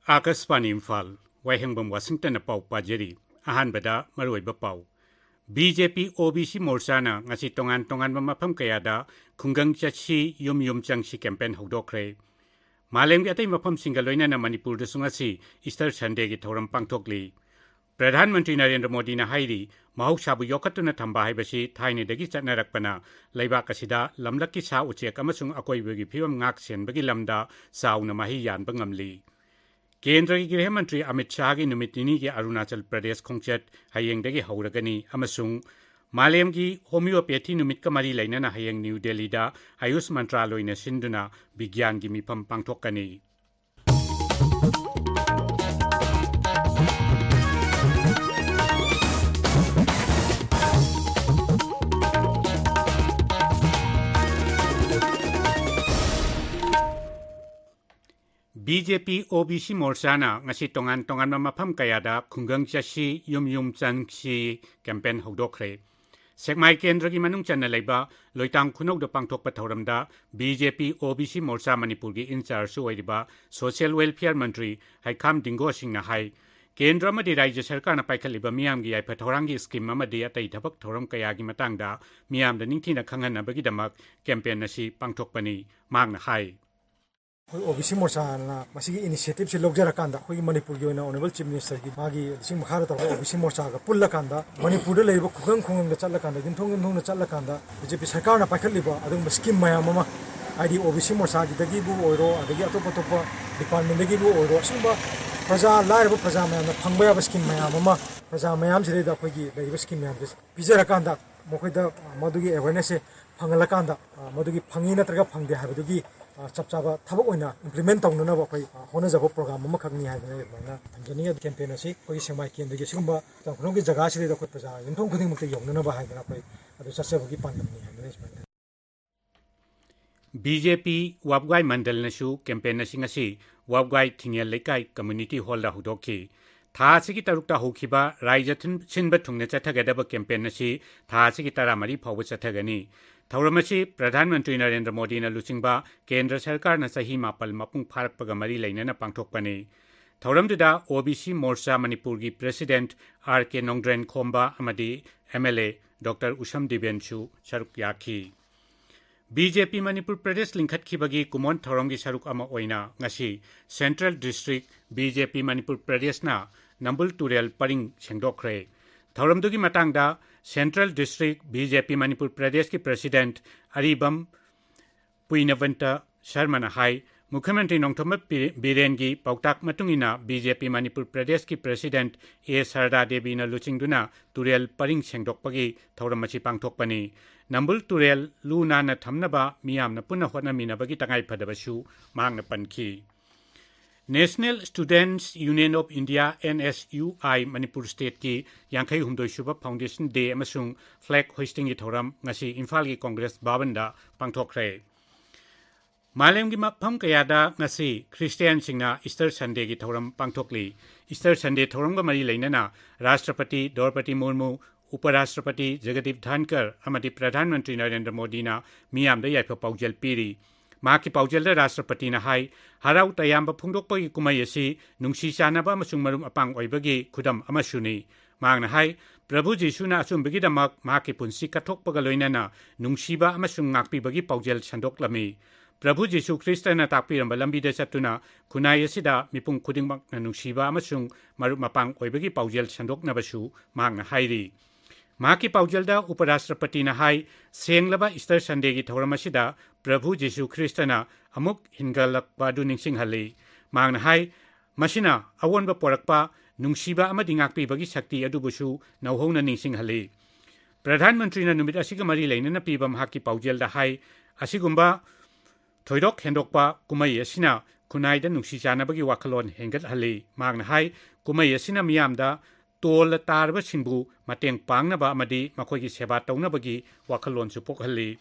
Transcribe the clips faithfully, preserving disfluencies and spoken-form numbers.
ꯑꯥꯀꯥꯁꯕꯥꯅꯤ ꯏꯝꯐꯥꯜ, ꯋꯥꯍꯦꯡꯕꯝ ꯋꯥꯁꯤꯡꯇꯟꯅ ꯄꯥꯎ ꯄꯥꯖꯔꯤ꯫ ꯑꯍꯥꯟꯕꯗ ꯃꯔꯨꯑꯣꯏꯕ ꯄꯥꯎ꯫ ꯕꯤ ꯖꯦ ꯄꯤ ꯑꯣ ꯕꯤ ꯁꯤ ꯃꯣꯔꯆꯥꯅ ꯉꯁꯤ ꯇꯣꯉꯥꯟ ꯇꯣꯉꯥꯟꯕ ꯃꯐꯝ ꯀꯌꯥꯗ ꯈꯨꯡꯒꯪ ꯆꯠꯁꯤ, ꯌꯨꯝ ꯌꯨꯝ ꯆꯪꯁꯤ ꯀꯦꯝꯄꯦꯟ ꯍꯧꯗꯣꯛꯈ꯭ꯔꯦ꯫ ꯃꯥꯂꯦꯝꯒꯤ ꯑꯇꯩ ꯃꯐꯝꯁꯤꯡꯒ ꯂꯣꯏꯅꯅ ꯃꯅꯤꯄꯨꯔꯗꯁꯨ ꯉꯁꯤ ꯏꯁꯇꯔ ꯁꯟꯗꯦꯒꯤ ꯊꯧꯔꯝ ꯄꯥꯡꯊꯣꯛꯂꯤ꯫ ꯄ꯭ꯔꯙꯥꯟ ꯃꯟꯇ꯭ꯔꯤ ꯅꯔꯦꯟꯗ꯭ꯔ ꯃꯣꯗꯤꯅ ꯍꯥꯏꯔꯤ, ꯃꯍꯧꯁꯥꯕꯨ ꯌꯣꯛꯈꯠꯇꯨꯅ ꯊꯝꯕ ꯍꯥꯏꯕꯁꯤ ꯊꯥꯏꯅꯗꯒꯤ ꯆꯠꯅꯔꯛꯄꯅ ꯂꯩꯕꯥꯛ ꯑꯁꯤꯗ ꯂꯝꯂꯛꯀꯤ ꯁꯥ ꯎꯆꯦꯛ ꯑꯃꯁꯨꯡ ꯑꯀꯣꯏꯕꯒꯤ ꯐꯤꯕꯝ ꯉꯥꯛ ꯁꯦꯟꯕꯒꯤ ꯂꯝꯗ ꯆꯥꯎꯅ ꯃꯍꯩ ꯌꯥꯟꯕ ꯉꯝꯂꯤ꯫ ꯀꯦꯟꯗ꯭ꯔꯒꯤ ꯒ꯭ꯔꯤꯍ ꯃꯟꯇ꯭ꯔꯤ ꯑꯃꯤꯠ ꯁꯥꯍꯒꯤ ꯅꯨꯃꯤꯠ ꯅꯤꯅꯤꯒꯤ ꯑꯔꯨꯅꯥꯆꯜ ꯄ꯭ꯔꯗꯦꯁ ꯈꯣꯡꯆꯠ ꯍꯌꯦꯡꯗꯒꯤ ꯍꯧꯔꯒꯅꯤ ꯑꯃꯁꯨꯡ ꯃꯥꯂꯦꯝꯒꯤ ꯍꯣꯃꯤꯌꯣꯄꯦꯊꯤ ꯅꯨꯃꯤꯠꯀ ꯃꯔꯤ ꯂꯩꯅꯅ ꯍꯌꯦꯡ ꯅ꯭ꯌꯨ ꯗꯦꯜꯂꯤꯗ ꯑꯌꯨꯁ ꯃꯟꯇ꯭ꯔꯥꯂꯣꯏꯅ ꯁꯤꯟꯗꯨꯅ ꯕꯤꯒ꯭ꯌꯥꯟꯒꯤ ꯃꯤꯐꯝ ꯄꯥꯡꯊꯣꯛꯀꯅꯤ꯫ ꯕꯤ ꯖꯦ ꯄꯤ ꯑꯣ ꯕꯤ ꯁꯤ ꯃꯣꯔꯆꯥꯅ ꯉꯁꯤ ꯇꯣꯉꯥꯟ ꯇꯣꯉꯥꯟꯕ ꯃꯐꯝ ꯀꯌꯥꯗ ꯈꯨꯡꯒꯪ ꯆꯠꯁꯤ, ꯌꯨꯝ ꯌꯨꯝ ꯆꯪꯁꯤ ꯀꯦꯝꯄꯦꯟ ꯍꯧꯗꯣꯛꯈ꯭ꯔꯦ꯫ ꯁꯦꯛꯃꯥꯏ ꯀꯦꯟꯗ꯭ꯔꯒꯤ ꯃꯅꯨꯡ ꯆꯟꯅ ꯂꯩꯕ ꯂꯣꯏꯇꯥꯡ ꯈꯨꯅꯧꯗ ꯄꯥꯡꯊꯣꯛꯄ ꯊꯧꯔꯝꯗ ꯕꯤ ꯖꯦ ꯄꯤ ꯑꯣ ꯕꯤ ꯁꯤ ꯃꯣꯔꯆꯥ ꯃꯅꯤꯄꯨꯔꯒꯤ ꯏꯟꯆꯥꯔꯖꯁꯨ ꯑꯣꯏꯔꯤꯕ ꯁꯣꯁꯤꯌꯦꯜ ꯋꯦꯜꯐꯤꯌꯔ ꯃꯟꯇ꯭ꯔꯤ ꯍꯩꯈꯥꯝ ꯗꯤꯡꯒꯣ ꯁꯤꯡꯅ ꯍꯥꯏ, ꯀꯦꯟꯗ꯭ꯔ ꯑꯃꯗꯤ ꯔꯥꯖ꯭ꯌ ꯁꯔꯀꯥꯔꯅ ꯄꯥꯏꯈꯠꯂꯤꯕ ꯃꯤꯌꯥꯝꯒꯤ ꯌꯥꯏꯐ ꯊꯧꯔꯥꯡꯒꯤ ꯁ꯭ꯀꯤꯝ ꯑꯃꯗꯤ ꯑꯇꯩ ꯊꯕꯛ ꯊꯧꯔꯝ ꯀꯌꯥꯒꯤ ꯃꯇꯥꯡꯗ ꯃꯤꯌꯥꯝꯗ ꯅꯤꯡꯊꯤꯅ ꯈꯪꯍꯟꯅꯕꯒꯤꯗꯃꯛ ꯀꯦꯝꯄꯦꯟ ꯑꯁꯤ ꯄꯥꯡꯊꯣꯛꯄꯅꯤ꯫ ꯃꯍꯥꯛꯅ ꯍꯥꯏ꯫ ꯑꯩꯈꯣꯏ ꯑꯣ ꯕꯤ ꯁꯤ ꯃꯣꯔꯆꯥꯅ ꯃꯁꯤꯒꯤ ꯏꯅꯤꯁꯤꯌꯦꯇꯤꯞꯁꯦ ꯂꯧꯖꯔꯀꯥꯟꯗ, ꯑꯩꯈꯣꯏꯒꯤ ꯃꯅꯤꯄꯨꯔꯒꯤ ꯑꯣꯏꯅ ꯑꯣꯅꯔꯦꯕꯜ ꯆꯤꯐ ꯃꯤꯅꯤꯁꯇꯔꯒꯤ ꯃꯥꯒꯤ ꯂꯨꯆꯤꯡ ꯃꯈꯥꯗ ꯇꯧꯔꯒ ꯑꯣ ꯕꯤ ꯁꯤ ꯃꯣꯔꯆꯥꯒ ꯄꯨꯜꯂꯀꯥꯟꯗ, ꯃꯅꯤꯄꯨꯔꯗ ꯂꯩꯔꯤꯕ ꯈꯨꯡꯒꯪ ꯈꯨꯡꯒꯪꯗ ꯆꯠꯂꯀꯥꯟꯗ, ꯌꯨꯝꯊꯣꯡ ꯌꯨꯝꯊꯣꯡꯗ ꯆꯠꯂꯀꯥꯟꯗ, ꯕꯤ ꯖꯦ ꯄꯤ ꯁꯔꯀꯥꯔꯅ ꯄꯥꯏꯈꯠꯂꯤꯕ ꯑꯗꯨꯒꯨꯝꯕ ꯁ꯭ꯀꯤꯝ ꯃꯌꯥꯝ ꯑꯃ, ꯍꯥꯏꯗꯤ ꯑꯣ ꯕꯤ ꯁꯤ ꯃꯣꯔꯆꯥꯒꯤꯗꯒꯤꯕꯨ ꯑꯣꯏꯔꯣ, ꯑꯗꯒꯤ ꯑꯇꯣꯞ ꯑꯇꯣꯞꯄ ꯗꯤꯄꯥꯔꯠꯃꯦꯟꯗꯒꯤꯕꯨ ꯑꯣꯏꯔꯣ, ꯑꯁꯤꯒꯨꯝꯕ ꯄ꯭ꯔꯖꯥ, ꯂꯥꯏꯔꯕ ꯄ꯭ꯔꯖꯥ ꯃꯌꯥꯝꯅ ꯐꯪꯕ ꯌꯥꯕ ꯁ꯭ꯀꯤꯝ ꯃꯌꯥꯝ ꯑꯃ ꯄ꯭ꯔꯖꯥ ꯃꯌꯥꯝꯁꯤꯗꯩꯗ ꯑꯩꯈꯣꯏꯒꯤ ꯂꯩꯔꯤꯕ ꯁ꯭ꯀꯤꯝ ꯃꯌꯥꯝꯁꯦ ꯄꯤꯖꯔꯀꯥꯟꯗ, ꯃꯈꯣꯏꯗ ꯃꯗꯨꯒꯤ ꯑꯦꯋꯦꯔꯅꯦꯁꯁꯦ ꯐꯪꯍꯜꯂꯀꯥꯟꯗ, ꯑ, ꯃꯗꯨꯒꯤ ꯐꯪꯉꯤ ꯅꯠꯇ꯭ꯔꯒ ꯐꯪꯗꯦ ꯍꯥꯏꯕꯗꯨꯒꯤ, ꯑ, ꯆꯞ ꯆꯥꯕ ꯊꯕꯛ ꯑꯣꯏꯅ ꯏꯝꯄ꯭ꯂꯤꯃꯦꯟ ꯇꯧꯅꯅꯕ ꯑꯩꯈꯣꯏ, ꯑ, ꯍꯣꯠꯅꯖꯕ ꯄ꯭ꯔꯣꯒ꯭ꯔꯥꯝ ꯑꯃꯈꯛꯅꯤ ꯍꯥꯏꯗꯅ ꯑꯩ ꯑꯗꯨꯃꯥꯏꯅ ꯊꯝꯖꯅꯤꯡꯉꯤ꯫ ꯑꯗꯨ ꯀꯦꯝꯄꯦꯟ ꯑꯁꯤ ꯑꯩꯈꯣꯏꯒꯤ ꯁꯦꯛꯃꯥꯏ ꯀꯦꯟꯗ꯭ꯔꯒꯤ ꯑꯁꯤꯒꯨꯝꯕ ꯇꯥꯡꯈꯨꯜꯒꯤ ꯖꯒꯥꯁꯤꯗꯩꯗ ꯑꯩꯈꯣꯏ ꯄ꯭ꯔꯖꯥ ꯌꯨꯝꯊꯣꯡ ꯈꯨꯗꯤꯡꯃꯛꯇ ꯌꯧꯅꯅꯕ ꯍꯥꯏꯗꯅ ꯑꯩꯈꯣꯏ ꯑꯗꯨ ꯆꯠꯆꯕꯒꯤ ꯄꯥꯟꯗꯝꯅꯤ ꯍꯥꯏꯗꯅ ꯑꯩ ꯁꯨꯃꯥꯏꯅ ꯊꯝꯖꯅꯤꯡꯉꯤ꯫ ꯕꯤ ꯖꯦ ꯄꯤ ꯋꯥꯕꯒꯥꯏ ꯃꯟꯗꯜꯅꯁꯨ ꯀꯦꯝꯄꯦꯟ ꯑꯁꯤ ꯉꯁꯤ ꯋꯥꯕꯒꯥꯏ ꯊꯤꯡꯉꯦꯜ ꯂꯩꯀꯥꯏ ꯀꯝꯃ꯭ꯌꯨꯅꯤꯇꯤ ꯍꯣꯜꯗ ꯍꯧꯗꯣꯛꯈꯤ꯫ ꯊꯥ ꯑꯁꯤꯒꯤ ꯇꯔꯨꯛꯇ ꯍꯧꯈꯤꯕ ꯔꯥꯏꯖ꯭ꯌ ꯊꯨꯟ-, ꯁꯤꯟꯕ ꯊꯨꯡꯅ ꯆꯠꯊꯒꯗꯕ ꯀꯦꯝꯄꯦꯟ ꯑꯁꯤ ꯊꯥ ꯑꯁꯤꯒꯤ ꯇꯔꯥꯃꯔꯤ ꯐꯥꯎꯕ ꯆꯠꯊꯒꯅꯤ꯫ ꯊꯧꯔꯝ ꯑꯁꯤ ꯄ꯭ꯔꯙꯥꯟ ꯃꯟꯇ꯭ꯔꯤ ꯅꯔꯦꯟꯗ꯭ꯔ ꯃꯣꯗꯤꯅ ꯂꯨꯆꯤꯡꯕ ꯀꯦꯟꯗ꯭ꯔ ꯁꯔꯀꯥꯔꯅ ꯆꯍꯤ ꯃꯥꯄꯜ ꯃꯄꯨꯡ ꯐꯥꯔꯛꯄꯒ ꯃꯔꯤ ꯂꯩꯅꯅ ꯄꯥꯡꯊꯣꯛꯄꯅꯤ꯫ ꯊꯧꯔꯝꯗꯨꯗ ꯑꯣ ꯕꯤ ꯁꯤ ꯃꯣꯔꯆꯥ ꯃꯅꯤꯄꯨꯔꯒꯤ ꯄ꯭ꯔꯦꯁꯤꯗꯦꯟꯠ ꯑꯥꯔ ꯀꯦ ꯅꯣꯡꯗ꯭ꯔꯦꯟ ꯈꯣꯝꯕ ꯑꯃꯗꯤ ꯑꯦꯝ ꯑꯦꯜ ꯑꯦ ꯗꯣꯛꯇꯔ ꯎꯁꯝ ꯗꯤꯕꯦꯟꯁꯨ ꯁꯔꯨꯛ ꯌꯥꯈꯤ꯫ ꯕꯤ ꯖꯦ ꯄꯤ ꯃꯅꯤꯄꯨꯔ ꯄ꯭ꯔꯗꯦꯁ ꯂꯤꯡꯈꯠꯈꯤꯕꯒꯤ ꯀꯨꯝꯑꯣꯟ ꯊꯧꯔꯝꯒꯤ ꯁꯔꯨꯛ ꯑꯃ ꯑꯣꯏꯅ ꯉꯁꯤ ꯁꯦꯟꯇ꯭ꯔꯦꯜ ꯗꯤꯁꯇ꯭ꯔꯤꯛ ꯕꯤ ꯖꯦ ꯄꯤ ꯃꯅꯤꯄꯨꯔ ꯄ꯭ꯔꯗꯦꯁꯅ ꯅꯝꯕꯨꯜ ꯇꯨꯔꯦꯜ ꯄꯔꯤꯡ ꯁꯦꯡꯗꯣꯛꯈ꯭ꯔꯦ꯫ ꯊꯧꯔꯝꯗꯨꯒꯤ ꯃꯇꯥꯡꯗ ꯁꯦꯟꯇ꯭ꯔꯦꯜ ꯗꯤꯁꯇ꯭ꯔꯤꯛ ꯕꯤ ꯖꯦ ꯄꯤ ꯃꯅꯤꯄꯨꯔ ꯄ꯭ꯔꯗꯦꯁꯀꯤ ꯄ꯭ꯔꯦꯁꯤꯗꯦꯟꯠ ꯑꯔꯤꯕꯝ ꯄꯨꯏꯅꯕꯟꯇ ꯁꯔꯃꯅ ꯍꯥꯏ, ꯃꯨꯈ꯭ꯌ ꯃꯟꯇ꯭ꯔꯤ ꯅꯣꯡꯊꯣꯝꯕꯝ ꯕꯤ-, ꯕꯤꯔꯦꯟꯒꯤ ꯄꯥꯎꯇꯥꯛ ꯃꯇꯨꯡ ꯏꯟꯅ ꯕꯤ ꯖꯦ ꯄꯤ ꯃꯅꯤꯄꯨꯔ ꯄ꯭ꯔꯗꯦꯁꯀꯤ ꯄ꯭ꯔꯦꯁꯤꯗꯦꯟꯠ ꯑꯦ ꯁꯔꯗꯥ ꯗꯦꯕꯤꯅ ꯂꯨꯆꯤꯡꯗꯨꯅ ꯇꯨꯔꯦꯜ ꯄꯔꯤꯡ ꯁꯦꯡꯗꯣꯛꯄꯒꯤ ꯊꯧꯔꯝ ꯑꯁꯤ ꯄꯥꯡꯊꯣꯛꯄꯅꯤ꯫ ꯅꯝꯕꯨꯜ ꯇꯨꯔꯦꯜ ꯂꯨ ꯅꯥꯟꯅ ꯊꯝꯅꯕ ꯃꯤꯌꯥꯝꯅ ꯄꯨꯟꯅ ꯍꯣꯠꯅꯃꯤꯟꯅꯕꯒꯤ ꯇꯉꯥꯏꯐꯗꯕꯁꯨ ꯃꯍꯥꯛꯅ ꯄꯟꯈꯤ꯫ National Students Union of India, N S U I, Manipur ꯁ꯭ꯇꯦꯠꯀꯤ ꯌꯥꯡꯈꯩ ꯍꯨꯝꯗꯣꯏ ꯁꯨꯕ ꯐꯥꯎꯟꯗꯦꯁꯟ ꯗꯦ ꯑꯃꯁꯨꯡ ꯐ꯭ꯂꯦꯒ ꯍꯣꯏꯁꯇꯤꯡꯒꯤ ꯊꯧꯔꯝ ꯉꯁꯤ ꯏꯝꯐꯥꯜꯒꯤ ꯀꯣꯡꯒ꯭ꯔꯦꯁ ꯚꯕꯟꯗ ꯄꯥꯡꯊꯣꯛꯈ꯭ꯔꯦ꯫ ꯃꯥꯂꯦꯝꯒꯤ ꯃꯐꯝ ꯀꯌꯥꯗ ꯉꯁꯤ ꯈ꯭ꯔꯤꯁꯇꯤꯌꯥꯟꯁꯤꯡꯅ ꯏꯁꯇꯔ ꯁꯟꯗꯦꯒꯤ ꯊꯧꯔꯝ ꯄꯥꯡꯊꯣꯛꯂꯤ꯫ ꯏꯁꯇꯔ ꯁꯟꯗꯦ ꯊꯧꯔꯝꯒ ꯃꯔꯤ ꯂꯩꯅꯅ ꯔꯥꯁꯇ꯭ꯔꯄꯇꯤ ꯗ꯭ꯔꯧꯄꯗꯤ ꯃꯨꯔꯃꯨ, ꯎꯄ ꯔꯥꯁꯇ꯭ꯔꯄꯇꯤ ꯖꯒꯗꯤꯞ ꯙꯟꯀꯔ ꯑꯃꯗꯤ ꯄ꯭ꯔꯙꯥꯟ ꯃꯟꯇ꯭ꯔꯤ ꯅꯔꯦꯟꯗ꯭ꯔ ꯃꯣꯗꯤꯅ ꯃꯤꯌꯥꯝꯗ ꯌꯥꯏꯐ ꯄꯥꯎꯖꯦꯜ ꯄꯤꯔꯤ꯫ ꯃꯍꯥꯛꯀꯤ ꯄꯥꯎꯖꯦꯜꯗ ꯔꯥꯁꯇ꯭ꯔꯄꯇꯤꯅ ꯍꯥꯏ, ꯍꯔꯥꯎ ꯇꯌꯥꯝꯕ ꯐꯣꯡꯗꯣꯛꯄꯒꯤ ꯀꯨꯝꯍꯩ ꯑꯁꯤ ꯅꯨꯡꯁꯤ ꯆꯥꯟꯅꯕ ꯑꯃꯁꯨꯡ ꯃꯔꯨꯞ ꯃꯄꯥꯡ ꯑꯣꯏꯕꯒꯤ ꯈꯨꯗꯝ ꯑꯃꯁꯨꯅꯤ꯫ ꯃꯍꯥꯛꯅ ꯍꯥꯏ, ꯄ꯭ꯔꯚꯨ ꯖꯤꯁꯨꯅ ꯑꯆꯨꯝꯕꯒꯤꯗꯃꯛ ꯃꯍꯥꯛꯀꯤ ꯄꯨꯟꯁꯤ ꯀꯠꯊꯣꯛꯄꯒ ꯂꯣꯏꯅꯅ ꯅꯨꯡꯁꯤꯕ ꯑꯃꯁꯨꯡ ꯉꯥꯛꯄꯤꯕꯒꯤ ꯄꯥꯎꯖꯦꯜ ꯁꯟꯗꯣꯛꯂꯝꯃꯤ꯫ ꯄ꯭ꯔꯚꯨ ꯖꯤꯁꯨ ꯈ꯭ꯔꯤꯁꯇꯅ ꯇꯥꯛꯄꯤꯔꯝꯕ ꯂꯝꯕꯤꯗ ꯆꯠꯇꯨꯅ ꯈꯨꯟꯅꯥꯏ ꯑꯁꯤꯗ ꯃꯤꯄꯨꯝ ꯈꯨꯗꯤꯡꯃꯛꯅ ꯅꯨꯡꯁꯤꯕ ꯑꯃꯁꯨꯡ ꯃꯔꯨꯞ ꯃꯄꯥꯡ ꯑꯣꯏꯕꯒꯤ ꯄꯥꯎꯖꯦꯜ ꯁꯟꯗꯣꯛꯅꯕꯁꯨ ꯃꯍꯥꯛꯅ ꯍꯥꯏꯔꯤ꯫ ꯃꯍꯥꯛꯀꯤ ꯄꯥꯎꯖꯦꯜꯗ ꯎꯄ ꯔꯥꯁꯇ꯭ꯔꯄꯇꯤꯅ ꯍꯥꯏ, ꯁꯦꯡꯂꯕ ꯏꯁꯇꯔ ꯁꯟꯗꯦꯒꯤ ꯊꯧꯔꯝ ꯑꯁꯤꯗ ꯄ꯭ꯔꯚꯨ ꯖꯤꯁꯨ ꯈ꯭ꯔꯤꯁꯇꯅ ꯑꯃꯨꯛ ꯍꯤꯡꯒꯠꯂꯛꯄ ꯑꯗꯨ ꯅꯤꯡꯁꯤꯡꯍꯜꯂꯤ꯫ ꯃꯍꯥꯛꯅ ꯍꯥꯏ, ꯃꯁꯤꯅ ꯑꯑꯣꯟꯕ ꯄꯣꯔꯛꯄ, ꯅꯨꯡꯁꯤꯕ ꯑꯃꯗꯤ ꯉꯥꯛꯄꯤꯕꯒꯤ ꯁꯛꯇꯤ ꯑꯗꯨꯕꯨꯁꯨ ꯅꯧꯍꯧꯅ ꯅꯤꯡꯁꯤꯡꯍꯜꯂꯤ꯫ ꯄ꯭ꯔꯙꯥꯟ ꯃꯟꯇ꯭ꯔꯤꯅ ꯅꯨꯃꯤꯠ ꯑꯁꯤꯒ ꯃꯔꯤ ꯂꯩꯅꯅ ꯄꯤꯕ ꯃꯍꯥꯛꯀꯤ ꯄꯥꯎꯖꯦꯜꯗ ꯍꯥꯏ, ꯑꯁꯤꯒꯨꯝꯕ ꯊꯣꯏꯗꯣꯛ ꯍꯦꯟꯗꯣꯛꯄ ꯀꯨꯝꯍꯩ ꯑꯁꯤꯅ ꯈꯨꯟꯅꯥꯏꯗ ꯅꯨꯡꯁꯤ ꯆꯥꯟꯅꯕꯒꯤ ꯋꯥꯈꯜꯂꯣꯟ ꯍꯦꯟꯒꯠꯍꯜꯂꯤ꯫ ꯃꯍꯥꯛꯅ ꯍꯥꯏ, ꯀꯨꯝꯍꯩ ꯑꯁꯤꯅ ꯃꯤꯌꯥꯝꯗ ꯇꯣꯜꯂ ꯇꯥꯔꯕꯁꯤꯡꯕꯨ ꯃꯇꯦꯡ ꯄꯥꯡꯅꯕ ꯑꯃꯗꯤ ꯃꯈꯣꯏꯒꯤ ꯁꯦꯕꯥ ꯇꯧꯅꯕꯒꯤ ꯋꯥꯈꯜꯂꯣꯟꯁꯨ ꯄꯣꯛꯍꯜꯂꯤ꯫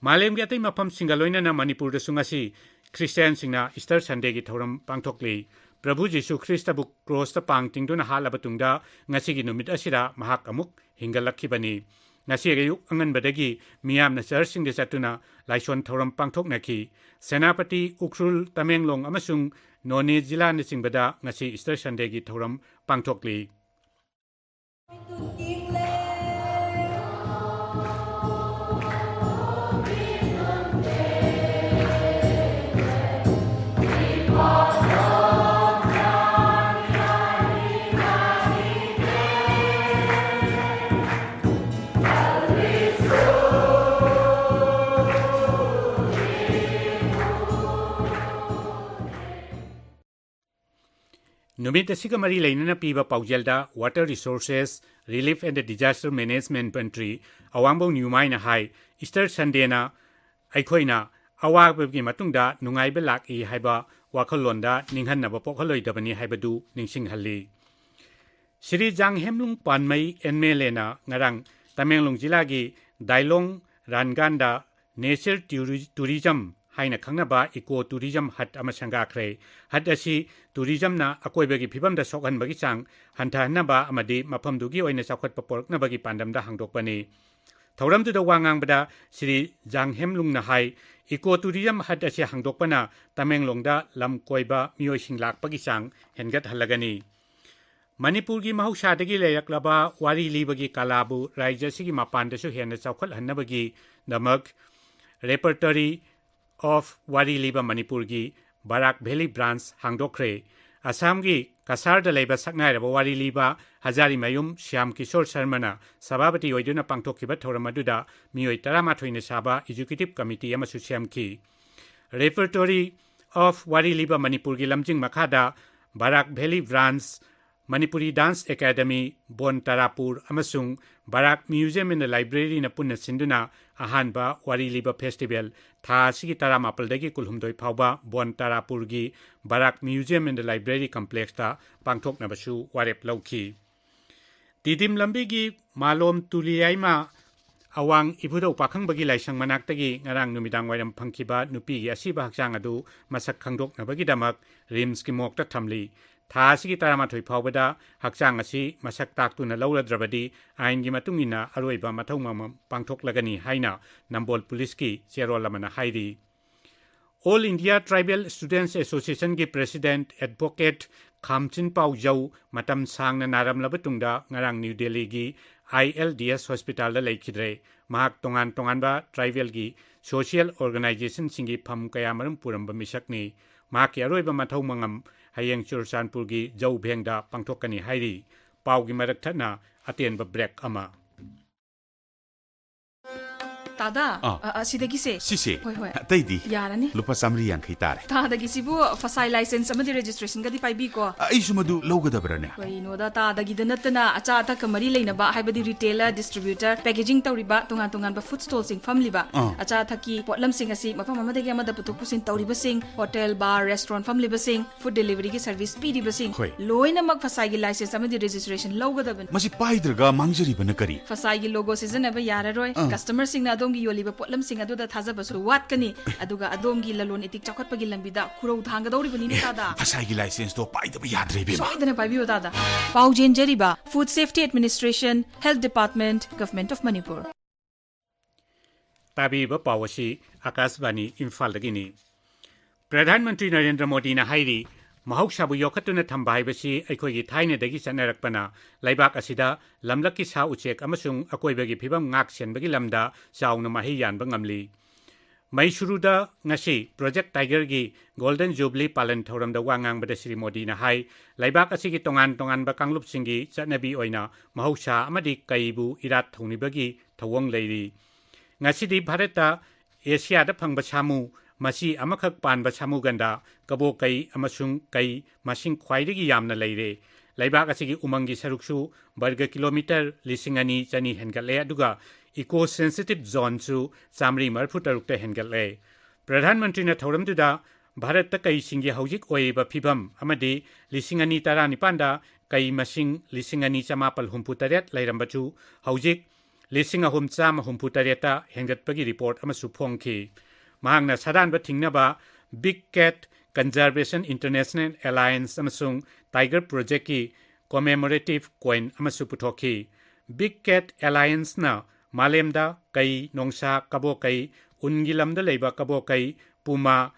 ꯃꯥꯂꯦꯝꯒꯤ ꯑꯇꯩ ꯃꯐꯝꯁꯤꯡꯒ ꯂꯣꯏꯅꯅ ꯃꯅꯤꯄꯨꯔꯗꯁꯨ ꯉꯁꯤ ꯈ꯭ꯔꯤꯁꯇꯤꯌꯥꯟꯁꯤꯡꯅ ꯏꯁꯇꯔ ꯁꯟꯗꯦꯒꯤ ꯊꯧꯔꯝ ꯄꯥꯡꯊꯣꯛꯂꯤ꯫ ꯄ꯭ꯔꯚꯨ ꯖꯤꯁꯨ ꯈ꯭ꯔꯤꯁꯇꯕꯨ ꯀ꯭ꯔꯣꯁꯇ ꯄꯥꯡ ꯇꯤꯡꯗꯨꯅ ꯍꯥꯠꯂꯕ ꯇꯨꯡꯗ ꯉꯁꯤꯒꯤ ꯅꯨꯃꯤꯠ ꯑꯁꯤꯗ ꯃꯍꯥꯛ ꯑꯃꯨꯛ ꯍꯤꯡꯒꯠꯂꯛꯈꯤꯕꯅꯤ꯫ ꯉꯁꯤ ꯑꯌꯨꯛ ꯑꯉꯟꯕꯗꯒꯤ ꯃꯤꯌꯥꯝꯅ ꯆꯔꯆꯁꯤꯡꯗ ꯆꯠꯇꯨꯅ ꯂꯥꯏꯁꯣꯟ ꯊꯧꯔꯝ ꯄꯥꯡꯊꯣꯛꯅꯈꯤ꯫ ꯁꯦꯅꯥꯄꯇꯤ, ꯎꯈ꯭ꯔꯨꯜ, ꯇꯃꯦꯡꯂꯣꯡ ꯑꯃꯁꯨꯡ ꯅꯣꯅꯦ ꯖꯤꯂꯥꯅꯆꯤꯡꯕꯗ ꯉꯁꯤ ꯏꯁꯇꯔ ꯁꯟꯗꯦꯒꯤ ꯊꯧꯔꯝ ꯄꯥꯡꯊꯣꯛꯂꯤ꯫ ꯅꯨꯃꯤꯠ ꯑꯁꯤꯒ ꯃꯔꯤ ꯂꯩꯅꯅ ꯄꯤꯕ ꯄꯥꯎꯖꯦꯜꯗ Water Resources, Relief and Disaster Management Mantri ꯑꯋꯥꯡꯕꯧ ꯅ꯭ꯌꯨꯃꯥꯏꯅ high, Easter ꯁꯟꯗꯦꯅ ꯑꯩꯈꯣꯏꯅ ꯑꯋꯥꯕꯒꯤ ꯃꯇꯨꯡꯗ ꯅꯨꯡꯉꯥꯏꯕ ꯂꯥꯛꯏ ꯍꯥꯏꯕ ꯋꯥꯈꯜꯂꯣꯟꯗ ꯅꯤꯡꯍꯟꯅꯕ ꯄꯣꯛꯍꯜꯂꯣꯏꯗꯕꯅꯤ ꯍꯥꯏꯕꯗꯨ ꯅꯤꯡꯁꯤꯡꯍꯜꯂꯤ꯫ ꯁ꯭ꯔꯤ ꯖꯥꯡꯍꯦꯝꯂꯨꯡ ꯄꯥꯟꯃꯩ ꯑꯦꯝ ꯑꯦꯜ ꯑꯦꯅ ꯉꯔꯥꯡ ꯇꯃꯦꯡꯂꯣꯡ ꯖꯤꯂꯥꯒꯤ ꯗꯥꯏꯂꯣꯡ ꯔꯥꯟꯒꯥꯟꯗ Nature Touri-, Tourism ꯍꯥꯏꯅ ꯈꯪꯅꯕ Eco Tourism Hut ꯑꯃ ꯁꯪꯒꯥꯈ꯭ꯔꯦ꯫ Hut ꯑꯁꯤ tourismꯅ ꯑꯀꯣꯏꯕꯒꯤ ꯐꯤꯕꯝꯗ ꯁꯣꯛꯍꯟꯕꯒꯤ ꯆꯥꯡ ꯍꯟꯊꯍꯟꯅꯕ ꯑꯃꯗꯤ ꯃꯐꯝꯗꯨꯒꯤ ꯑꯣꯏꯅ ꯆꯥꯎꯈꯠꯄ ꯄꯨꯔꯛꯅꯕꯒꯤ ꯄꯥꯟꯗꯝꯗ ꯍꯥꯡꯗꯣꯛꯄꯅꯤ꯫ ꯊꯧꯔꯝꯗꯨꯗ ꯋꯥ ꯉꯥꯡꯕꯗ ꯁ꯭ꯔꯤ ꯖꯥꯡꯍꯦꯝꯂꯨꯡꯅ ꯍꯥꯏ, Eco Tourism Hut ꯑꯁꯤ ꯍꯥꯡꯗꯣꯛꯄꯅ ꯇꯃꯦꯡꯂꯣꯡꯗ ꯂꯝ ꯀꯣꯏꯕ ꯃꯤꯑꯣꯏꯁꯤꯡ ꯂꯥꯛꯄꯒꯤ ꯆꯥꯡ ꯍꯦꯟꯒꯠꯍꯜꯂꯒꯅꯤ꯫ ꯃꯅꯤꯄꯨꯔꯒꯤ ꯃꯍꯧꯁꯥꯗꯒꯤ ꯂꯩꯔꯛꯂꯕ ꯋꯥꯔꯤ ꯂꯤꯕꯒꯤ ꯀꯂꯥꯕꯨ ꯔꯥꯖ꯭ꯌ ꯑꯁꯤꯒꯤ ꯃꯄꯥꯟꯗꯁꯨ ꯍꯦꯟꯅ ꯆꯥꯎꯈꯠꯍꯟꯅꯕꯒꯤꯗꯃꯛ Repertory of ꯋꯥꯔꯤ ꯂꯤꯕ ꯃꯅꯤꯄꯨꯔꯒꯤ ꯕꯔꯥꯛ ꯚꯦꯂꯤ ꯕ꯭ꯔꯥꯟꯆ ꯍꯥꯡꯗꯣꯛꯈ꯭ꯔꯦ꯫ ꯑꯁꯥꯝꯒꯤ ꯀꯁꯥꯔꯗ ꯂꯩꯕ ꯁꯛꯅꯥꯏꯔꯕ ꯋꯥꯔꯤ ꯂꯤꯕ ꯍꯖꯥꯔꯤꯃꯌꯨꯝ ꯁ꯭ꯌꯥꯝ ꯀꯤꯁꯣꯔ ꯁꯔꯃꯅ ꯁꯚꯥꯄꯇꯤ ꯑꯣꯏꯗꯨꯅ ꯄꯥꯡꯊꯣꯛꯈꯤꯕ ꯊꯧꯔꯝ ꯑꯗꯨꯗ ꯃꯤꯑꯣꯏ ꯇꯔꯥꯃꯥꯊꯣꯏꯅ ꯁꯥꯕ executive committee ꯑꯃꯁꯨ ꯁꯦꯝꯈꯤ꯫ Repertory of ꯋꯥꯔꯤ ꯂꯤꯕ ꯃꯅꯤꯄꯨꯔꯒꯤ ꯂꯝꯖꯤꯡ ꯃꯈꯥꯗ Barak valley branch, Manipuri dance academy, ꯕꯣꯟ ꯇꯥꯔꯥꯄꯨꯔ ꯑꯃꯁꯨꯡ ꯕꯔꯥꯛ Museum and Libraryꯅ ꯄꯨꯟꯅ ꯁꯤꯟꯗꯨꯅ ꯑꯍꯥꯟꯕ ꯋꯥꯔꯤ ꯂꯤꯕ ꯐꯦꯁꯇꯤꯚꯦꯜ ꯊꯥ ꯑꯁꯤꯒꯤ ꯇꯔꯥꯃꯥꯄꯜꯗꯒꯤ ꯀꯨꯟꯍꯨꯝꯗꯣꯏ ꯐꯥꯎꯕ ꯕꯣꯟ ꯇꯥꯔꯥꯄꯨꯔꯒꯤ ꯕꯔꯥꯛ Museum and Library Complexꯇ ꯄꯥꯡꯊꯣꯛꯅꯕꯁꯨ ꯋꯥꯔꯦꯞ ꯂꯧꯈꯤ꯫ ꯇꯤꯗꯤꯝ ꯂꯝꯕꯤꯒꯤ ꯃꯥꯂꯣꯝ ꯇꯨꯂꯤꯌꯥꯏꯃ ꯑꯋꯥꯡ ꯏꯕꯨꯙꯧ ꯄꯥꯈꯪꯕꯒꯤ ꯂꯥꯏꯁꯪ ꯃꯅꯥꯛꯇꯒꯤ ꯉꯔꯥꯡ ꯅꯨꯃꯤꯗꯥꯡ ꯋꯥꯏꯔꯝ ꯐꯪꯈꯤꯕ ꯅꯨꯄꯤꯒꯤ ꯑꯁꯤꯕ ꯍꯛꯆꯥꯡ ꯑꯗꯨ ꯃꯁꯛ ꯈꯪꯗꯣꯛꯅꯕꯒꯤꯗꯃꯛ ꯔꯤꯝꯁꯀꯤ ꯃꯣꯔꯒꯇ ꯊꯝꯂꯤ꯫ ꯊꯥ ꯑꯁꯤꯒꯤ ꯇꯔꯥꯃꯥꯊꯣꯏ ꯐꯥꯎꯕꯗ ꯍꯛꯆꯥꯡ ꯑꯁꯤ ꯃꯁꯛ ꯇꯥꯛꯇꯨꯅ ꯂꯧꯔꯗ꯭ꯔꯕꯗꯤ ꯑꯥꯏꯟꯒꯤ ꯃꯇꯨꯡ ꯏꯟꯅ ꯑꯔꯣꯏꯕ ꯃꯊꯧ ꯃꯉꯝ ꯄꯥꯡꯊꯣꯛꯂꯒꯅꯤ ꯍꯥꯏꯅ ꯅꯝꯕꯣꯜ ꯄꯨꯂꯤꯁꯀꯤ ꯆꯦꯔꯣꯜ ꯑꯃꯅ ꯍꯥꯏꯔꯤ꯫ All India Tribal Students Association ꯒꯤ President Advocate ꯈꯥꯝꯆꯤꯟ ꯄꯥꯎꯖꯧ ꯃꯇꯝ ꯁꯥꯡꯅ ꯅꯥꯔꯝꯂꯕ ꯇꯨꯡꯗ ꯉꯔꯥꯡ ꯅ꯭ꯌꯨ ꯗꯦꯜꯂꯤꯒꯤ I L D S hospital ꯗ ꯂꯩꯈꯤꯗ꯭ꯔꯦ꯫ ꯃꯍꯥꯛ ꯇꯣꯉꯥꯟ ꯇꯣꯉꯥꯟꯕ tribal ꯒꯤ social organization ꯁꯤꯡꯒꯤ ꯐꯝ ꯀꯌꯥꯃꯔꯨꯝ ꯄꯨꯔꯝꯕ ꯃꯤꯁꯛꯅꯤ꯫ ꯃꯍꯥꯛꯀꯤ ꯑꯔꯣꯏꯕ ꯃꯊꯧ ꯃꯉꯝ ꯍꯌꯦꯡ ꯆꯨꯔꯆꯥꯟꯄꯨꯔꯒꯤ ꯖꯧ ꯚꯦꯡꯗ ꯄꯥꯡꯊꯣꯛꯀꯅꯤ ꯍꯥꯏꯔꯤ꯫ ꯄꯥꯎꯒꯤ ꯃꯔꯛ ꯊꯠꯅ ꯑꯇꯦꯟꯕ break ꯑꯃ꯫ ꯇꯥꯗꯥ, ꯑꯥ꯫ ꯑ, ꯑꯁꯤꯗꯒꯤꯁꯦ꯫ ꯁꯤꯁꯦ? ꯍꯣꯏ, ꯍꯣꯏ꯫ ꯑꯇꯩꯗꯤ? ꯌꯥꯔꯅꯤ꯫ ꯂꯨꯄꯥ ꯆꯥꯃꯔꯤ ꯌꯥꯡꯈꯩ ꯇꯥꯔꯦ꯫ ꯇꯥꯗꯒꯤꯁꯤꯕꯨ ꯐꯁꯥꯏ license ꯑꯃꯗꯤ registration ꯒꯗꯤ ꯄꯥꯏꯕꯤꯀꯣ? ꯑ, ꯑꯩꯁꯨ ꯃꯗꯨ ꯂꯧꯒꯗꯕ꯭ꯔꯥꯅꯦ? ꯀꯩꯅꯣꯗ, ꯇꯥꯗꯒꯤꯗ ꯅꯠꯇꯅ ꯑꯆꯥ ꯑꯊꯛꯀ ꯃꯔꯤ ꯂꯩꯅꯕ, ꯍꯥꯏꯕꯗꯤ retailer, distributor, packaging ꯇꯧꯔꯤꯕ, ꯇꯣꯉꯥꯟ ꯇꯣꯉꯥꯟꯕ food stall ꯁꯤꯡ ꯐꯝꯂꯤꯕ, ꯑꯥ꯫ ꯑꯆꯥ ꯑꯊꯛꯀꯤ ꯄꯣꯠꯂꯝꯁꯤꯡ ꯑꯁꯤ ꯃꯐꯝ ꯑꯃꯗꯒꯤ ꯑꯃꯗ ꯄꯨꯊꯣꯛ ꯄꯨꯁꯤꯟ ꯇꯧꯔꯤꯕꯁꯤꯡ, hotel, bar, restaurant ꯐꯝꯂꯤꯕꯁꯤꯡ, food delivery ꯒꯤ service ꯄꯤꯔꯤꯕꯁꯤꯡ ꯍꯣꯏ꯫ ꯂꯣꯏꯅꯃꯛ ꯐꯁꯥꯏꯒꯤ license ꯑꯃꯗꯤ registration ꯂꯧꯒꯗꯕꯅꯤ꯫ ꯃꯁꯤ ꯄꯥꯏꯗ꯭ꯔꯒ ꯃꯥꯡꯖꯔꯤꯕꯅ ꯀꯔꯤ? ꯐꯁꯥꯏꯒꯤ logo ꯁꯤꯖꯤꯟꯅꯕ ꯌꯥꯔꯔꯣꯏ꯫ ꯑꯥ꯫ Customer ꯁꯤꯡꯅ ꯑꯗꯣꯝꯒꯤ ꯌꯣꯜꯂꯤꯕ ꯄꯣꯠꯂꯝꯁꯤꯡ ꯑꯗꯨꯗ ꯊꯥꯖꯕꯁꯨ ꯋꯥꯠꯀꯅꯤ꯫ ꯑꯗꯨꯒ ꯑꯗꯣꯝꯒꯤ ꯂꯂꯣꯟ ꯏꯇꯤꯛ ꯆꯥꯎꯈꯠꯄꯒꯤ ꯂꯝꯕꯤꯗ ꯈꯨꯔꯧ ꯊꯥꯡꯒꯗꯧꯔꯤꯕꯅꯤꯅꯦ, ꯇꯥꯗ꯫ ꯐꯁꯥꯏꯒꯤ license ꯇꯣ ꯄꯥꯏꯗꯕ ꯌꯥꯗ꯭ꯔꯦ, ꯏꯕꯦꯝꯃ꯫ ꯁꯣꯏꯗꯅ ꯄꯥꯏꯕꯤꯌꯨ, ꯇꯥꯗ꯫ ꯄꯥꯎ ꯆꯦꯟꯖꯔꯤꯕ Food Safety Administration, Health Department, Government of Manipur꯫ ꯇꯥꯕꯤꯔꯤꯕ ꯄꯥꯎ ꯑꯁꯤ ꯑꯀꯥꯁꯕꯥꯅꯤ ꯏꯝꯐꯥꯜꯗꯒꯤꯅꯤ꯫ ꯄ꯭ꯔꯙꯥꯟ ꯃꯟꯇ꯭ꯔꯤ ꯅꯔꯦꯟꯗ꯭ꯔ ꯃꯣꯗꯤꯅ ꯍꯥꯏꯔꯤ, ꯃꯍꯧꯁꯥꯕꯨ ꯌꯣꯛꯈꯠꯇꯨꯅ ꯊꯝꯕ ꯍꯥꯏꯕꯁꯤ ꯑꯩꯈꯣꯏꯒꯤ ꯊꯥꯏꯅꯗꯒꯤ ꯆꯠꯅꯔꯛꯄꯅ ꯂꯩꯕꯥꯛ ꯑꯁꯤꯗ ꯂꯝꯂꯛꯀꯤ ꯁꯥ ꯎꯆꯦꯛ ꯑꯃꯁꯨꯡ ꯑꯀꯣꯏꯕꯒꯤ ꯐꯤꯕꯝ ꯉꯥꯛ ꯁꯦꯟꯕꯒꯤ ꯂꯝꯗ ꯆꯥꯎꯅ ꯃꯍꯩ ꯌꯥꯟꯕ ꯉꯝꯂꯤ꯫ ꯃꯩꯁꯨꯔꯨꯗ ꯉꯁꯤ Project Tiger ꯒꯤ Golden Jubilee ꯄꯥꯂꯟ ꯊꯧꯔꯝꯗ ꯋꯥ ꯉꯥꯡꯕꯗ ꯁ꯭ꯔꯤ ꯃꯣꯗꯤꯅ ꯍꯥꯏ, ꯂꯩꯕꯥꯛ ꯑꯁꯤꯒꯤ ꯇꯣꯉꯥꯟ ꯇꯣꯉꯥꯟꯕ ꯀꯥꯡꯂꯨꯞꯁꯤꯡꯒꯤ ꯆꯠꯅꯕꯤ ꯑꯣꯏꯅ ꯃꯍꯧꯁꯥ ꯑꯃꯗꯤ ꯀꯩꯕꯨ ꯏꯔꯥꯠ ꯊꯧꯅꯤꯕꯒꯤ ꯊꯧꯑꯣꯡ ꯂꯩꯔꯤ꯫ ꯉꯁꯤꯗꯤ ꯚꯥꯔꯠꯇ ꯑꯦꯁꯤꯌꯥꯗ ꯐꯪꯕ ꯁꯥꯃꯨ, ꯃꯆꯤ ꯑꯃꯈꯛ ꯄꯥꯟꯕ ꯁꯥꯃꯨꯒꯟꯗꯥ, ꯀꯕꯣꯀꯩ ꯑꯃꯁꯨꯡ ꯀꯩ ꯃꯁꯤꯡ ꯈ꯭ꯋꯥꯏꯗꯒꯤ ꯌꯥꯝꯅ ꯂꯩꯔꯦ꯫ ꯂꯩꯕꯥꯛ ꯑꯁꯤꯒꯤ ꯎꯃꯪꯒꯤ ꯁꯔꯨꯛꯁꯨ ꯕꯔꯒ ꯀꯤꯂꯣꯃꯤꯇꯔ ꯂꯤꯁꯤꯡ ꯑꯅꯤ ꯆꯅꯤ ꯍꯦꯟꯒꯠꯂꯦ, ꯑꯗꯨꯒ eco sensitive zoneꯁꯨ ꯆꯥꯃꯔꯤ ꯃꯔꯤꯐꯨ ꯇꯔꯨꯛꯇ ꯍꯦꯟꯒꯠꯂꯦ꯫ ꯄ꯭ꯔꯙꯥꯟ ꯃꯟꯇ꯭ꯔꯤꯅ ꯊꯧꯔꯝꯗꯨꯗ ꯚꯥꯔꯠꯇ ꯀꯩꯁꯤꯡꯒꯤ ꯍꯧꯖꯤꯛ ꯑꯣꯏꯔꯤꯕ ꯐꯤꯕꯝ ꯑꯃꯗꯤ ꯂꯤꯁꯤꯡ ꯑꯅꯤ ꯇꯔꯥꯅꯤꯄꯥꯟꯗ ꯀꯩ ꯃꯁꯤꯡ ꯂꯤꯁꯤꯡ ꯑꯅꯤ ꯆꯃꯥꯄꯜ ꯍꯨꯝꯐꯨ ꯇꯔꯦꯠ ꯂꯩꯔꯝꯕꯁꯨ ꯍꯧꯖꯤꯛ ꯂꯤꯁꯤꯡ ꯑꯍꯨꯝ ꯆꯥꯝꯃ ꯍꯨꯝꯐꯨ ꯇꯔꯦꯠꯇ ꯍꯦꯟꯒꯠꯄꯒꯤ report ꯑꯃꯁꯨ ꯐꯣꯡꯈꯤ꯫ ꯃꯍꯥꯛꯅ ꯁꯥꯗꯥꯟꯕ ꯊꯤꯡꯅꯕ Big Cat Conservation International Alliance ꯑꯃꯁꯨꯡ Tiger Project ꯀꯤ commemorative coin ꯑꯃꯁꯨ ꯄꯨꯊꯣꯛꯈꯤ꯫ Big Cat Alliance ꯅ ꯃꯥꯂꯦꯝꯗ ꯀꯩ, ꯅꯣꯡꯁꯥ, ꯀꯕꯣꯀꯩ, ꯎꯟꯒꯤ ꯂꯝꯗ ꯂꯩꯕ ꯀꯕꯣꯀꯩ, puma,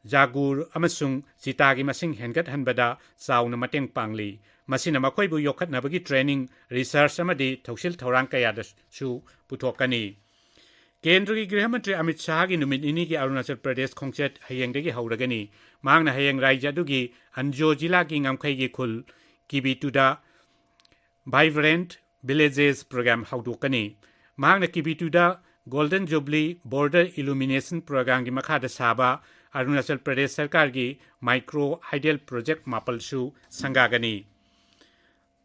ꯖꯥꯒꯨꯔ ꯑꯃꯁꯨꯡ ꯆꯤꯇꯥꯒꯤ ꯃꯁꯤꯡ ꯍꯦꯟꯒꯠꯍꯟꯕꯗ ꯆꯥꯎꯅ ꯃꯇꯦꯡ ꯄꯥꯡꯂꯤ꯫ ꯃꯁꯤꯅ ꯃꯈꯣꯏꯕꯨ ꯌꯣꯛꯈꯠꯅꯕꯒꯤ training, research ꯑꯃꯗꯤ ꯊꯧꯁꯤꯜ ꯊꯧꯔꯥꯡ ꯀꯌꯥꯗꯁꯨ ꯄꯨꯊꯣꯛꯀꯅꯤ꯫ ꯀꯦꯟꯗ꯭ꯔꯒꯤ ꯒ꯭ꯔꯤꯍ ꯃꯟꯇ꯭ꯔꯤ ꯑꯃꯤꯠ ꯁꯥꯍꯒꯤ ꯅꯨꯃꯤꯠ ꯅꯤꯅꯤꯒꯤ ꯑꯔꯨꯅꯥꯆꯜ ꯄ꯭ꯔꯗꯦꯁ ꯈꯣꯡꯆꯠ ꯍꯌꯦꯡꯗꯒꯤ ꯍꯧꯔꯒꯅꯤ꯫ ꯃꯍꯥꯛꯅ ꯍꯌꯦꯡ ꯔꯥꯖ꯭ꯌ ꯑꯗꯨꯒꯤ ꯑꯟꯖꯣ ꯖꯤꯂꯥꯒꯤ ꯉꯝꯈꯩꯒꯤ ꯈꯨꯜ ꯀꯤꯕꯤꯇꯨꯗ Vibrant Villages Program ꯍꯧꯗꯣꯛꯀꯅꯤ꯫ ꯃꯍꯥꯛꯅ ꯀꯤꯕꯤꯇꯨꯗ Golden Jubilee Border Illumination Programꯒꯤ ꯃꯈꯥꯗ ꯁꯥꯕ ꯑꯔꯨꯅꯥꯆꯜ ꯄ꯭ꯔꯗꯦꯁ ꯁꯔꯀꯥꯔꯒꯤ micro hydel project ꯃꯥꯄꯜꯁꯨ ꯁꯪꯒꯥꯒꯅꯤ꯫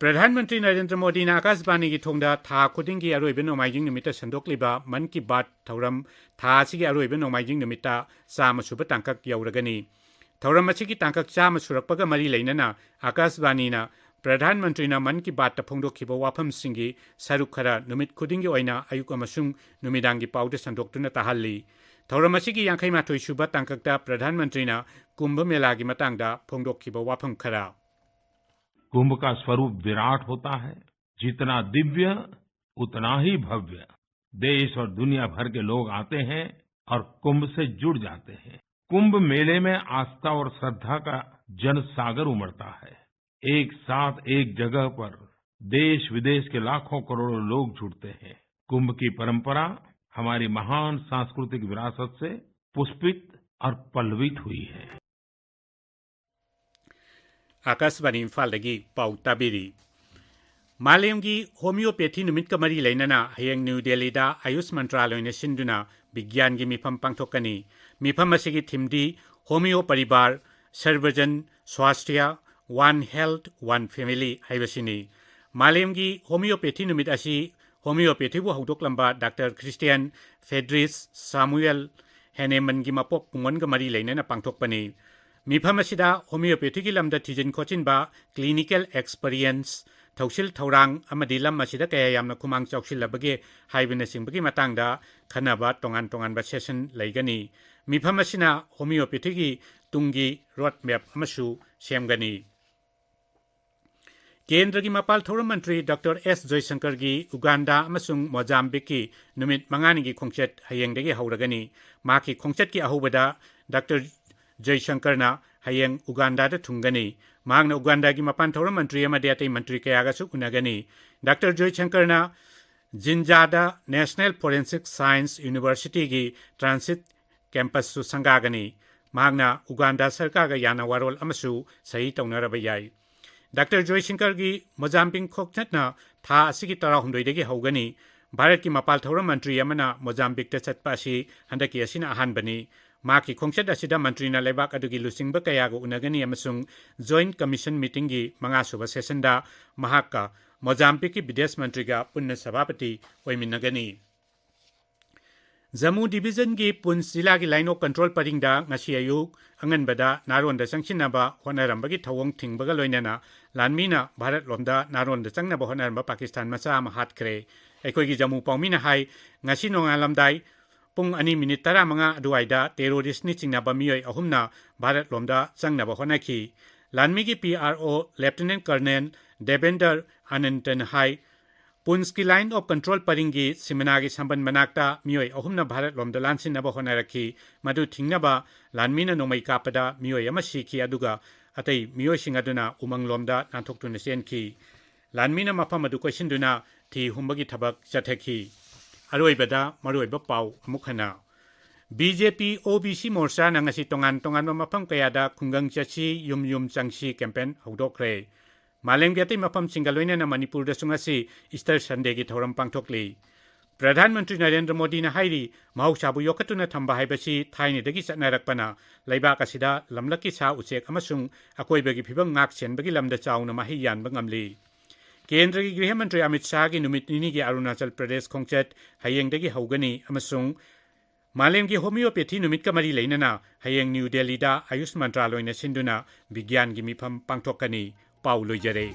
Pradhan Mantri Narendra ꯃꯣꯗꯤꯅ ꯑꯀꯥꯁꯕꯥꯅꯤꯒꯤ ꯊꯣꯡꯗ ꯊꯥ ꯈꯨꯗꯤꯡꯒꯤ ꯑꯔꯣꯏꯕ ꯅꯣꯡꯃꯥꯏꯖꯤꯡ ꯅꯨꯃꯤꯠꯇ ꯁꯟꯗꯣꯛꯂꯤꯕ ꯃꯟ ꯀꯤ ꯕꯥꯠ ꯊꯧꯔꯝ ꯊꯥ ꯑꯁꯤꯒꯤ ꯑꯔꯣꯏꯕ ꯅꯣꯡꯃꯥꯏꯖꯤꯡ ꯅꯨꯃꯤꯠꯇ ꯆꯥꯝꯃ ꯁꯨꯕ ꯇꯥꯡꯀꯛ ꯌꯧꯔꯒꯅꯤ꯫ ꯊꯧꯔꯝ ꯑꯁꯤꯒꯤ ꯇꯥꯡꯀꯛ ꯆꯥꯝꯃ ꯁꯨꯔꯛꯄꯒ ꯃꯔꯤ ꯂꯩꯅꯅ ꯑꯀꯥꯁꯕꯥꯅꯤꯅ ꯄ꯭ꯔꯙꯥꯟ ꯃꯟꯇ꯭ꯔꯤꯅ ꯃꯟ ꯀꯤ ꯕꯥꯠꯇ ꯐꯣꯡꯗꯣꯛꯈꯤꯕ ꯋꯥꯐꯝꯁꯤꯡꯒꯤ ꯁꯔꯨꯛ ꯈꯔ ꯅꯨꯃꯤꯠ ꯈꯨꯗꯤꯡꯒꯤ ꯑꯣꯏꯅ ꯑꯌꯨꯛ ꯑꯃꯁꯨꯡ ꯅꯨꯃꯤꯗꯥꯡꯒꯤ ꯄꯥꯎꯗ ꯁꯟꯗꯣꯛꯇꯨꯅ ꯇꯥꯍꯜꯂꯤ꯫ ꯊꯧꯔꯝ ꯑꯁꯤꯒꯤ ꯌꯥꯡꯈꯩ ꯃꯥꯊꯣꯏ ꯁꯨꯕ ꯇꯥꯡꯀꯛꯇ ꯄ꯭ꯔꯙꯥꯟ ꯃꯟꯇ꯭ꯔꯤꯅ ꯀꯨꯝꯚ ꯃꯦꯂꯥꯒꯤ ꯃꯇꯥꯡꯗ ꯐꯣꯡꯗꯣꯛꯈꯤꯕ ꯋꯥꯐꯝ ꯈꯔ꯫ कुंभ का स्वरूप विराट होता है, जितना दिव्य उतना ही भव्य। देश और दुनिया भर के लोग आते हैं और कुंभ से जुड़ जाते हैं। कुंभ मेले में आस्था और श्रद्धा का जन सागर उमड़ता है। एक साथ एक जगह पर देश विदेश के लाखों करोड़ों लोग जुटते हैं। कुंभ की परंपरा हमारी महान सांस्कृतिक विरासत से पुष्पित और पल्लवित हुई है। ꯑꯥꯀꯥꯁꯕꯥꯅꯤ ꯏꯝꯐꯥꯜꯗꯒꯤ ꯄꯥꯎ ꯇꯥꯕꯤꯔꯤ꯫ ꯃꯥꯂꯦꯝꯒꯤ ꯍꯣꯃꯤꯑꯣꯄꯦꯊꯤ ꯅꯨꯃꯤꯠꯀ ꯃꯔꯤ ꯂꯩꯅꯅ ꯍꯌꯦꯡ ꯅ꯭ꯌꯨ ꯗꯦꯜꯂꯤꯗ ꯑꯌꯨꯁ ꯃꯟꯇ꯭ꯔꯥꯂꯣꯏꯅ ꯁꯤꯟꯗꯨꯅ ꯕꯤꯒ꯭ꯌꯥꯟꯒꯤ ꯃꯤꯐꯝ ꯄꯥꯡꯊꯣꯛꯀꯅꯤ꯫ ꯃꯤꯐꯝ ꯑꯁꯤꯒꯤ ꯊꯤꯝꯗꯤ ꯍꯣꯃꯤꯑꯣ ꯄꯔꯤꯕꯥꯔ, ꯁꯔꯕꯖꯟ Swasthya, One Health, One Family ꯍꯥꯏꯕꯁꯤꯅꯤ꯫ ꯃꯥꯂꯦꯝꯒꯤ ꯍꯣꯃꯤꯑꯣꯄꯦꯊꯤ ꯅꯨꯃꯤꯠ ꯑꯁꯤ ꯍꯣꯃꯤꯑꯣꯄꯦꯊꯤꯕꯨ ꯍꯧꯗꯣꯛꯂꯝꯕ ꯗꯥꯛꯇꯔ ꯈ꯭ꯔꯤꯁꯇꯤꯌꯥꯟ ꯐꯦꯗ꯭ꯔꯤꯁ ꯁꯥꯃꯨꯑꯦꯜ ꯍꯦꯅꯦꯃꯟꯒꯤ ꯃꯄꯣꯛ ꯀꯨꯡꯑꯣꯟꯒ ꯃꯔꯤ ꯂꯩꯅꯅ ꯄꯥꯡꯊꯣꯛꯄꯅꯤ꯫ ꯃꯤꯐꯝ ꯑꯁꯤꯗ ꯍꯣꯃꯤꯑꯣꯄꯦꯊꯤꯒꯤ ꯂꯝꯗ ꯊꯤꯖꯤꯟ ꯈꯣꯠꯆꯤꯟꯕ, clinical experience, ꯊꯧꯁꯤꯜ ꯊꯧꯔꯥꯡ ꯑꯃꯗꯤ ꯂꯝ ꯑꯁꯤꯗ ꯀꯌꯥ ꯌꯥꯝꯅ ꯈꯨꯃꯥꯡ ꯆꯥꯎꯁꯤꯜꯂꯕꯒꯦ ꯍꯥꯏꯕꯅꯆꯤꯡꯕꯒꯤ ꯃꯇꯥꯡꯗ ꯈꯟꯅꯕ ꯇꯣꯉꯥꯟ ꯇꯣꯉꯥꯟꯕ session ꯂꯩꯒꯅꯤ꯫ ꯃꯤꯐꯝ ꯑꯁꯤꯅ ꯍꯣꯃꯤꯑꯣꯄꯦꯊꯤꯒꯤ ꯇꯨꯡꯒꯤ road map ꯑꯃꯁꯨ ꯁꯦꯝꯒꯅꯤ꯫ ꯀꯦꯟꯗ꯭ꯔꯒꯤ ꯃꯄꯥꯜ ꯊꯧꯔꯝ ꯃꯟꯇ꯭ꯔꯤ ꯗꯥꯛꯇꯔ ꯑꯦꯁ ꯖꯣꯏꯁꯪꯀꯔꯒꯤ ꯎꯒꯥꯟꯗꯥ ꯑꯃꯁꯨꯡ ꯃꯣꯖꯥꯝꯕꯤꯛꯀꯤ ꯅꯨꯃꯤꯠ ꯃꯉꯥꯅꯤꯒꯤ ꯈꯣꯡꯆꯠ ꯍꯌꯦꯡꯗꯒꯤ ꯍꯧꯔꯒꯅꯤ꯫ ꯃꯍꯥꯛꯀꯤ ꯈꯣꯡꯆꯠꯀꯤ ꯑꯍꯧꯕꯗ ꯗꯥꯛꯇꯔ ꯖꯣꯏꯁꯪꯀꯔꯅ ꯍꯌꯦꯡ ꯎꯒꯥꯟꯗꯥꯗ ꯊꯨꯡꯒꯅꯤ꯫ ꯃꯍꯥꯛꯅ ꯎꯒꯥꯟꯗꯥꯒꯤ ꯃꯄꯥꯟ ꯊꯧꯔꯝ ꯃꯟꯇ꯭ꯔꯤ ꯑꯃꯗꯤ ꯑꯇꯩ ꯃꯟꯇ꯭ꯔꯤ ꯀꯌꯥꯒꯁꯨ ꯎꯅꯒꯅꯤ꯫ ꯗꯥꯛꯇꯔ ꯖꯣꯏꯁꯪꯀꯔꯅ ꯖꯤꯟꯖꯥꯗ National Forensic Science Universityꯒꯤ transit campusꯁꯨ ꯁꯪꯒꯥꯒꯅꯤ꯫ ꯃꯍꯥꯛꯅ ꯎꯒꯥꯟꯗꯥ ꯁꯔꯀꯥꯔꯒ ꯌꯥꯅ ꯋꯥꯔꯣꯜ ꯑꯃꯁꯨ ꯁꯍꯤ ꯇꯧꯅꯔꯕ ꯌꯥꯏ꯫ ꯗꯥꯛꯇꯔ ꯖꯣꯏꯁꯪꯀꯔꯒꯤ ꯃꯣꯖꯥꯝꯕꯤꯛ ꯈꯣꯡꯆꯠꯅ ꯊꯥ ꯑꯁꯤꯒꯤ ꯇꯔꯥꯍꯨꯝꯗꯣꯏꯗꯒꯤ ꯍꯧꯒꯅꯤ꯫ ꯚꯥꯔꯠꯀꯤ ꯃꯄꯥꯟ ꯊꯧꯔꯝ ꯃꯟꯇ꯭ꯔꯤ ꯑꯃꯅ ꯃꯣꯖꯥꯝꯕꯤꯛꯇ ꯆꯠꯄ ꯑꯁꯤ ꯍꯟꯗꯛꯀꯤ ꯑꯁꯤꯅ ꯑꯍꯥꯟꯕꯅꯤ꯫ ꯃꯍꯥꯛꯀꯤ ꯈꯣꯡꯆꯠ ꯑꯁꯤꯗ ꯃꯟꯇ꯭ꯔꯤꯅ ꯂꯩꯕꯥꯛ ꯑꯗꯨꯒꯤ ꯂꯨꯆꯤꯡꯕ ꯀꯌꯥꯒ ꯎꯅꯒꯅꯤ ꯑꯃꯁꯨꯡ Joint Commission meetingꯒꯤ ꯃꯉꯥꯁꯨꯕ sessionꯗ ꯃꯍꯥꯛꯀ ꯃꯣꯖꯥꯝꯕꯤꯛꯀꯤ ꯕꯤꯗꯦꯁ ꯃꯟꯇ꯭ꯔꯤꯒ ꯄꯨꯟꯅ ꯁꯚꯥꯄꯇꯤ ꯑꯣꯏꯃꯤꯟꯅꯒꯅꯤ꯫ ꯖꯝꯃꯨ divisionꯒꯤ ꯄꯨꯟꯆ ꯖꯤꯂꯥꯒꯤ Line of Control ꯄꯔꯤꯡꯗ ꯉꯁꯤ ꯑꯌꯨꯛ ꯑꯉꯟꯕꯗ ꯅꯥꯔꯣꯟꯗ ꯆꯪꯁꯤꯟꯅꯕ ꯍꯣꯠꯅꯔꯝꯕꯒꯤ ꯊꯧꯑꯣꯡ ꯊꯤꯡꯕꯒ ꯂꯣꯏꯅꯅ ꯂꯥꯟꯃꯤꯅ ꯚꯥꯔꯠ ꯂꯣꯝꯗ ꯅꯥꯔꯣꯟꯗ ꯆꯪꯅꯕ ꯍꯣꯠꯅꯔꯝꯕ ꯄꯥꯀꯤꯁꯇꯥꯟ ꯃꯆꯥ ꯑꯃ ꯍꯥꯠꯈ꯭ꯔꯦ꯫ ꯑꯩꯈꯣꯏꯒꯤ ꯖꯝꯃꯨ ꯄꯥꯎꯃꯤꯅ ꯍꯥꯏ, ꯉꯁꯤ ꯅꯣꯡꯉꯥꯜꯂꯝꯗꯥꯏ ꯄꯨꯡ ꯑꯅꯤ ꯃꯤꯅꯤꯠ ꯇꯔꯥꯃꯉꯥ ꯑꯗꯨꯋꯥꯏꯗ terroristꯅꯤ ꯆꯤꯡꯅꯕ ꯃꯤꯑꯣꯏ ꯑꯍꯨꯝꯅ ꯚꯥꯔꯠ ꯂꯣꯝꯗ ꯆꯪꯅꯕ ꯍꯣꯠꯅꯈꯤ꯫ ꯂꯥꯟꯃꯤꯒꯤ P R O Lieutenant Colonel Devender ꯑꯅꯟꯇꯅ high, ꯄꯨꯟꯆꯀꯤ Line of Control ꯄꯔꯤꯡꯒꯤ ꯁꯤꯃꯅꯥꯒꯤ ꯁꯝꯕꯟ ꯃꯅꯥꯛꯇ ꯃꯤꯑꯣꯏ ꯑꯍꯨꯝꯅ ꯚꯥꯔꯠ ꯂꯣꯝꯗ ꯂꯥꯟꯁꯤꯟꯅꯕ ꯍꯣꯠꯅꯔꯛꯈꯤ꯫ ꯃꯗꯨ ꯊꯤꯡꯅꯕ ꯂꯥꯟꯃꯤꯅ ꯅꯣꯡꯃꯩ ꯀꯥꯞꯄꯗ ꯃꯤꯑꯣꯏ ꯑꯃ ꯁꯤꯈꯤ, ꯑꯗꯨꯒ ꯑꯇꯩ ꯃꯤꯑꯣꯏꯁꯤꯡ ꯑꯗꯨꯅ ꯎꯃꯪ ꯂꯣꯝꯗ ꯅꯥꯟꯊꯣꯛꯇꯨꯅ ꯆꯦꯟꯈꯤ꯫ ꯂꯥꯟꯃꯤꯅ ꯃꯐꯝ ꯑꯗꯨ ꯀꯣꯏꯁꯤꯟꯗꯨꯅ ꯊꯤ ꯍꯨꯝꯕꯒꯤ ꯊꯕꯛ ꯆꯠꯊꯈꯤ꯫ ꯑꯔꯣꯏꯕꯗ ꯃꯔꯨꯑꯣꯏꯕ ꯄꯥꯎ ꯑꯃꯨꯛ ꯍꯟꯅ꯫ B J P O B C ꯃꯣꯔꯆꯥꯅ ꯉꯁꯤ ꯇꯣꯉꯥꯟ ꯇꯣꯉꯥꯟꯕ ꯃꯐꯝ ꯀꯌꯥꯗ ꯈꯨꯡꯒꯪ ꯆꯠꯁꯤ, ꯌꯨꯝ ꯌꯨꯝ ꯆꯪꯁꯤ campaign ꯍꯧꯗꯣꯛꯈ꯭ꯔꯦ꯫ ꯃꯥꯂꯦꯝꯒꯤ ꯑꯇꯩ ꯃꯐꯝꯁꯤꯡꯒ ꯂꯣꯏꯅꯅ ꯃꯅꯤꯄꯨꯔꯗꯁꯨ ꯉꯁꯤ Easter Sundayꯒꯤ ꯊꯧꯔꯝ ꯄꯥꯡꯊꯣꯛꯂꯤ꯫ ꯄ꯭ꯔꯙꯥꯟ ꯃꯟꯇ꯭ꯔꯤ ꯅꯔꯦꯟꯗ꯭ꯔ ꯃꯣꯗꯤꯅ ꯍꯥꯏꯔꯤ, ꯃꯍꯧꯁꯥꯕꯨ ꯌꯣꯛꯈꯠꯇꯨꯅ ꯊꯝꯕ ꯍꯥꯏꯕꯁꯤ ꯊꯥꯏꯅꯗꯒꯤ ꯆꯠꯅꯔꯛꯄꯅ ꯂꯩꯕꯥꯛ ꯑꯁꯤꯗ ꯂꯝꯂꯛꯀꯤ ꯁꯥ ꯎꯆꯦꯛ ꯑꯃꯁꯨꯡ ꯑꯀꯣꯏꯕꯒꯤ ꯐꯤꯕꯝ ꯉꯥꯛ ꯁꯦꯟꯕꯒꯤ ꯂꯝꯗ ꯆꯥꯎꯅ ꯃꯍꯩ ꯌꯥꯟꯕ ꯉꯝꯂꯤ꯫ ꯀꯦꯟꯗ꯭ꯔꯒꯤ ꯒ꯭ꯔꯤꯍ ꯃꯟꯇ꯭ꯔꯤ ꯑꯃꯤꯠ ꯁꯥꯍꯒꯤ ꯅꯨꯃꯤꯠ ꯅꯤꯅꯤꯒꯤ ꯑꯔꯨꯅꯥꯆꯜ ꯄ꯭ꯔꯗꯦꯁ ꯈꯣꯡꯆꯠ ꯍꯌꯦꯡꯗꯒꯤ ꯍꯧꯒꯅꯤ ꯑꯃꯁꯨꯡ ꯃꯥꯂꯦꯝꯒꯤ ꯍꯣꯃꯤꯌꯣꯄꯦꯊꯤ ꯅꯨꯃꯤꯠꯀ ꯃꯔꯤ ꯂꯩꯅꯅ ꯍꯌꯦꯡ ꯅ꯭ꯌꯨ ꯗꯦꯜꯂꯤꯗ ꯑꯌꯨꯁ ꯃꯟꯇ꯭ꯔꯥꯂꯣꯏꯅ ꯁꯤꯟꯗꯨꯅ ꯕꯤꯒ꯭ꯌꯥꯟꯒꯤ ꯃꯤꯐꯝ ꯄꯥꯡꯊꯣꯛꯀꯅꯤ꯫ ꯄꯥꯎ ꯂꯣꯏꯖꯔꯦ꯫